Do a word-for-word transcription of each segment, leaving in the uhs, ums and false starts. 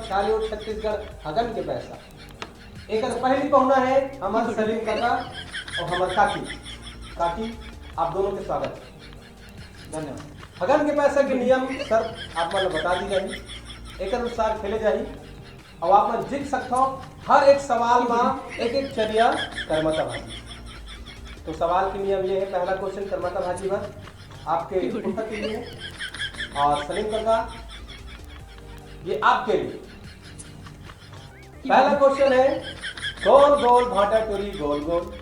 छा लेव छत्तीसगढ़ हगन के पैसा। एकर पहली पहुना है हमर सलीम काका और हमर काकी। काकी, आप दोनों के स्वागत है। धन्यवाद। हगन के पैसा के नियम सर आप मन ल बता दी जाही, एकर अनुसार खेले जाही। अब आप मन जीत सकथव हर एक सवाल म एक एक चरिया करमता भाजी। तो सवाल के नियम ये है, पहला क्वेश्चन करमता भाजी बर आपके फुटफटी है और सलीम काका ये आपके लिए। पहला क्वेश्चन है, गोल गोल भाटा टोरी गोल गोल,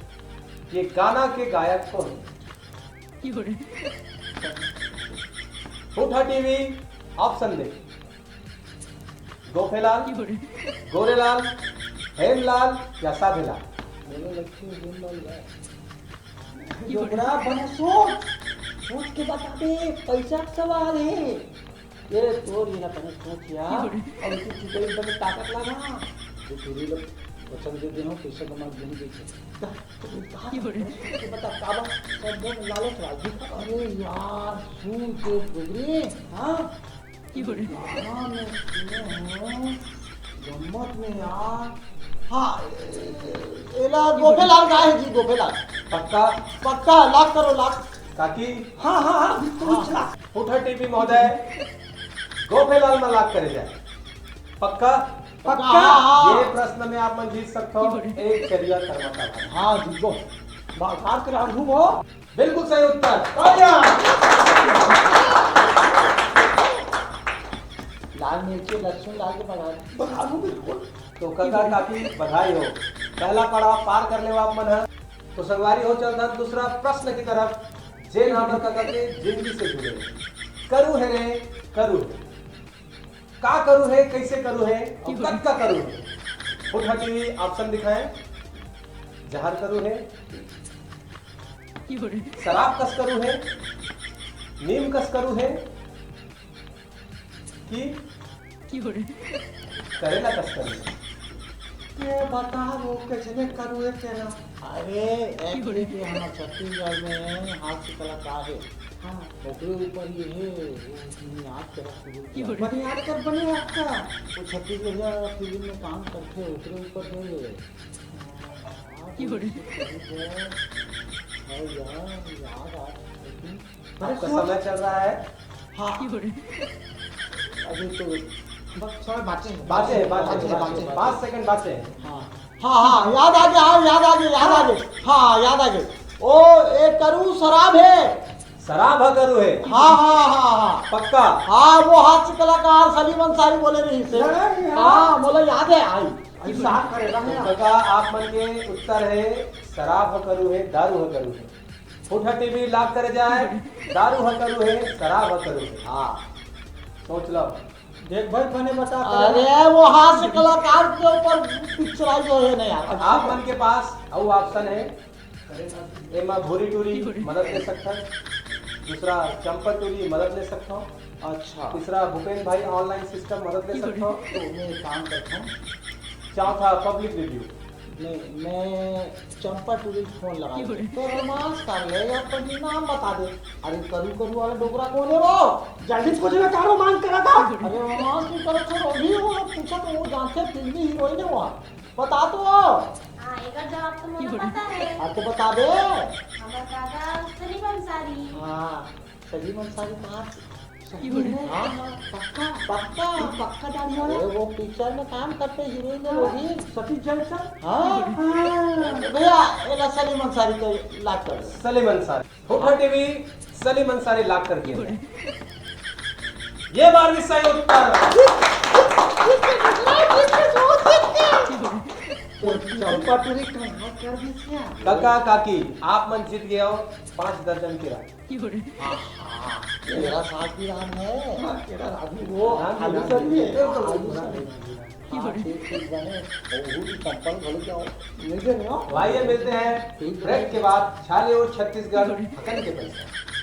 ये गाना के गायक कौन है? फुटफटी टीवी ऑप्शन दे, गोफेलाल, गोरेलाल, हेमलाल या साधेलाल? मोला लगथे हेमलाल यार। डोकरा बने सोच, सोच के बता दे, पैसा के सवाल है। ये तोर ये ना बने सोच यार। और इसी चीज में बने ताकत लगा। ये टोरी लोग वचन दे दे हो, पैसा कमा घूम दे। तो ये कहा था, सोच के बता, काबर सब लोग लालच वाला दिखा। अरे यार, सुन के डोकरी, हाँ? गाना में सुने हो, गम्मत में यार। हाँ, ए-, एला गोफेलाल गाए है जी, गोफेलाल। पक्का? पक्का, लॉक करो, लॉक। काकी? हाँ, हाँ, हाँ, बिल्कुल हाँ। चला। फुटफटी टीवी महोदय, गोफेलाल में लॉक करे जाए। पक्का? पक्का। हाँ, हाँ। ये प्रश्न में आप मन जीत सकते हो एक चरिया करमता भाजी। हाँ, जीत गो। बाजार के राजू हो। बिल्कुल सही उत्तर। बढ़िया। लाल मिर्ची, लहसुन डाल के बना। बना दो बिल्कुल। तो काका काकी बधाई हो, पहला पड़ाव पार कर लेवा आप मन ह। तो संगवारी हो, चलत हन दूसरा प्रश्न की तरफ, जेन हमर काका के जिंदगी से जुड़े हे। करू हे रे, करू हे। का करू हे, कैसे करू हे और कतका करू हे? फुटफटी ऑप्शन दिखाएं, जहर करू हे, शराब कस करू हे, नीम कस करू हे कि करेला कस करू हे? ये बता वो कैसने करू हे तेरा? अरे, actually के हमर छत्तीसगढ़ में हास्य कलाकार हे। हाँ। ओकरे ऊपर ये हे, वो याद करा शुरू किया। बने याद कर, बने याद कर। वो छत्तीसगढ़िया फिल्म में काम करथे, ओकरे ऊपर हे। हाँ, अरे यार, याद आ, लेकिन आपका समय चल रहा है। हाँ। अभी तो बस समय बाँचे हे। बाँचे हे, बाँचे हे, बाँचे हे, बाँचे हे। पाँच सेकंड बाँचे हे। हाँ। हाँ, हाँ, याद आ गया, हाँ, याद आ गया, याद आ गया। हाँ, याद आ गया। ओ, ए करू शराब हे। शराब ह करू हे। हाँ, हाँ, हाँ, हाँ। पक्का? हाँ, वो हास्य कलाकार सलीम अंसारी बोले रहिस हे। हाँ, हाँ। हाँ, मोला याद हे, आई। अभी साफ करे, तो काका, आप मन के उत्तर हे, शराब ह करू हे, दारू ह करू हे। फुटफटी टीवी लॉक करे जाए, दारू ह करू हे, शराब ह करू हे। हाँ, सोच लो। देख भाई, बने बता। अरे, वो हास्य कलाकार के ऊपर पिक्चराइज होय हे ना यार। आप मन के पास अउ ऑप्शन हे, एमा भूरी टूरी मदद ले सकथन, दूसरा चंपा टूरी मदद ले सकथन, अच्छा। तीसरा भूपेन भाई ऑनलाइन सिस्टम मदद ले सकथन। तो मैं एक काम करता हूँ, चौथा पब्लिक रिव्यू। नहीं, मैं चंपा टूरी फोन लगा देता हूँ। तो रोमांस कर ले या तो नाम बता दे। अरे करू करू वाला डोकरा कौन है वो? जल्दी पूछ ले, का रोमांस करा था? अरे रोमांस नहीं करा था, अभी वो पूछा तो वो जानते फिल्मी हीरोइन है वो। बता तो। हाँ, एकर जवाब तो मोला पता है। हाँ, तो बता दे। हमर दादा सलीम अंसारी। हाँ, सलीम अंसारी कहाँ से? सलीम है? हाँ, हाँ, पक्का, पक्का, पक्का दाढ़ी वाला। अरे, वो पिक्चर में काम करते हीरोइन है वो भी। सतीश जैसा। हाँ। हाँ। भैया, एला सलीम अंसारी के लाग कर दो। सलीम अंसारी। फुटफटी टीवी सलीम अंसारी लॉक कर दिया जाए। ये बार भी सही उत्तर। चंपा टूरी कहाँ कर दी क्या? काका काकी, आप मन जीत गए हो पाँच दर्जन केरा। हाँ, हाँ, केरा साथ भी राम है। हाँ, केरा राम ही वो, राम ही आलू राम सब्जी है। है। एकदम आलू सब्जी। हाँ, ठीक, ठीक बने। और वो भी चंपल भले जाओ। मिलते नहीं हो? भाई, ये मिलते हैं ब्रेक के बाद। छा लेव छत्तीसगढ़ हकन के पैसा।